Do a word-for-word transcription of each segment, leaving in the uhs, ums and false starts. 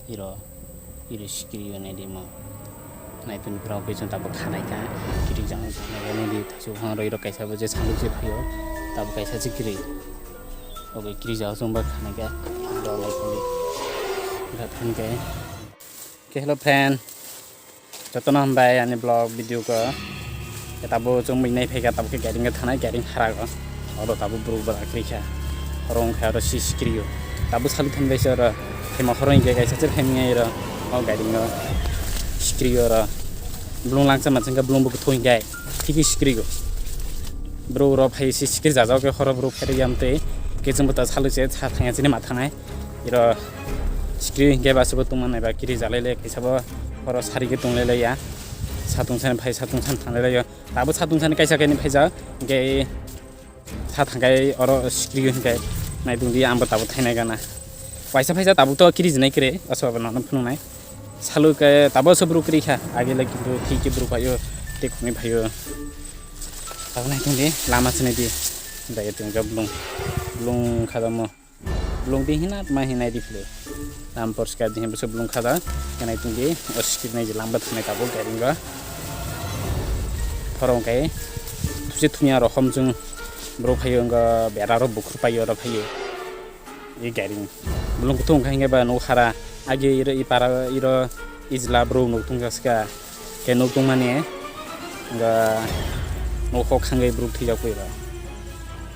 Iro, iro sikiri yo nai di mo. Nai tuni phra koi chwng tabuk khanai kha. Kiri jang khanai kha nai di thaisu phang roi rok kaisa bo je saluk je phaio. Tabuk kaisa je kiri. Obo kiri jang chwng ba khanai kha. Rok nai tuni. Ga than khe. Ke hello friend. Jotono hambai ani vlog video ko. Tabuk chwng mui nai phaikha, tabuk khe gairing khe thanai, gairing hara go. Oro tabuk bru bra kri kha. Oro wng kha oro si sikri o. Tabuk saluk thanbai se oro. Thema horo hinkhe kaisa se phaimya oro. O gairing o sikri oro. Blung langsa mansa khe blung bo thung hinkhe. Thiki sikri go. Bru oro phai si sikri jajak khe horo bru phairiyam tei. Khe chwng bo ta saluk se sa thangya chini ma thanai. Iro sikri hinkhe ba aswk tongma naiba kiri jalai le kaisa bo horo sari khe tonglai laiya. Satung sani phai satung sani thanglai laiyo. Tabuk satung sani kaisa kaini phaijak hinkhe sa thangkhai oro sikri hinkhe nai tongdi ang bo tabuk thainai gana. Waisa phaisa tabuk to kiri jinai kre aswk bo nono phunuknai. Saluk khe tabuk aswk bru kri kha age le kintu thik khe bru phaio tei khungwi phaio. Tabuk nai tongdi lama sini di. Dai tongkha blung blung kha tamo. Blung di hina ma hinai di phile. Lam porska di hempe blung khada. Kanai tungdi o sikir nai je lamba thanai tabuk gairing ba. Phorong kai. Tuse thunya rohom jung bro phayo nga bera ro bukhur payo ro phayo. I gairing. Blung kutung khai nga ba no hara. Age iro i para iro ijla bro no tungjaska. Khe nuk tongmani, nga nuk kok khangwi bru thwijak pui ba.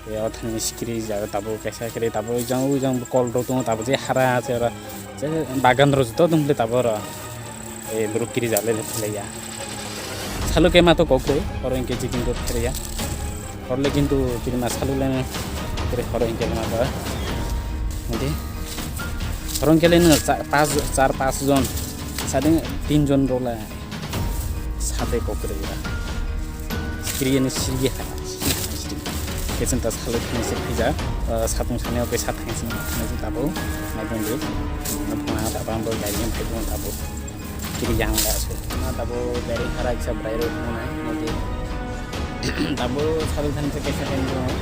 Khe o thani sikiri jaga tabuk kaisa kiri tabuk ujang ujang kol rok tongo tabuk je hara se oro je bagan rok joto tongpli tabuk oro. E bru kiri jak le thwilaia. Saluk khe ma to kok rw, oro hinkhe chicken rok kherya. Horle kintu kirima saluk le kere horo hinkhe lama ba. Nadi. Horo hinkhe le nw cha-, pas, char pas jon. Sading tin jon rok la. Sade kok kere ya. Sikiri ni sikiri ha. Kecen ta saluk ni se pija. Satung sani oke satang sini tabo. Nai dong de. Nopma tabo ambo gari yang tabo. Kiri yang la se. Ma tabo gari hara kisa brai rok nai. Nadi. Tabuk saluk thani se kaisa kaisa tongo.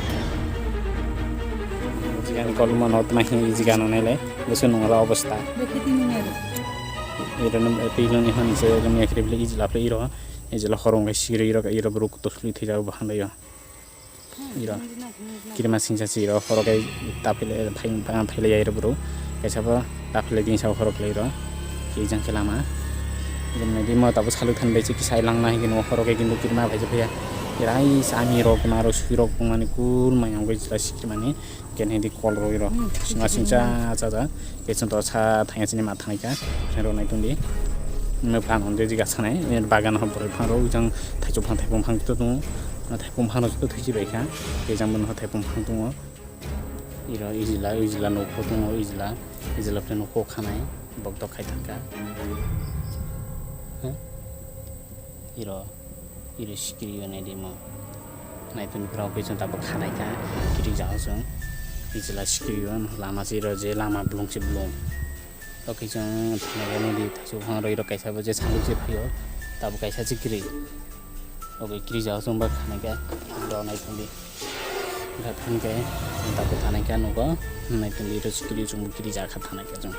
Jigan kolma not ma hi jigan onele, busu nungla obostha. Bekhe tini nero. Iro no piloni han se rum yakri bile ijla ple iro, ijla horong ga siri iro, iro bruk to suli thija bo handa yo. Iro. Kirima singsa si iro, horo kai tapile, phaile ya iro bro. Kaisa bo tapile din sa horo kle iro. Ki jang khe lama. Jemne di mo tabo saluk than bai chi kisai lang na higin horo kai kintu kirima bai je phaya. Irai sami rok ma ro sui rok mani kul mayang bai jila sikir mani. Ken hedi kol ro iro. Singa singsa cha cha. Kecen to sa thangya chini ma thangai kha. Thang rok nai tongdi. Me plan hon de jiga sanai. Bagan ho boroi phang rok jang thaichuk phang thaipung phang to tongo. Thaipung phang rok to thwichi bai kha. Kejang bono thaipung phang tongo. Iro ijla ijla nokho tongo ijla. Ijla phai nokho khanai. Bok dok khai thangkha. Iro. Iri sikiri yo nai di mo. Nai tun phra koi chwng tabuk khanai kha. Kiri jao chwng. Ijla sikiri yo lama se iro je lama blung se blung. To koi chwng thanai kha nai di thaisu phang roi rok kaisa bo je saluk je phaio. Tabuk kaisa se kiri. Obo kiri jao chwng ba khanai kha. Ro nai tun di. Ga than khe tabuk thanai kha nugo. Nai tun di iro sikiri chwng kiri ja kha thanai kha chwng.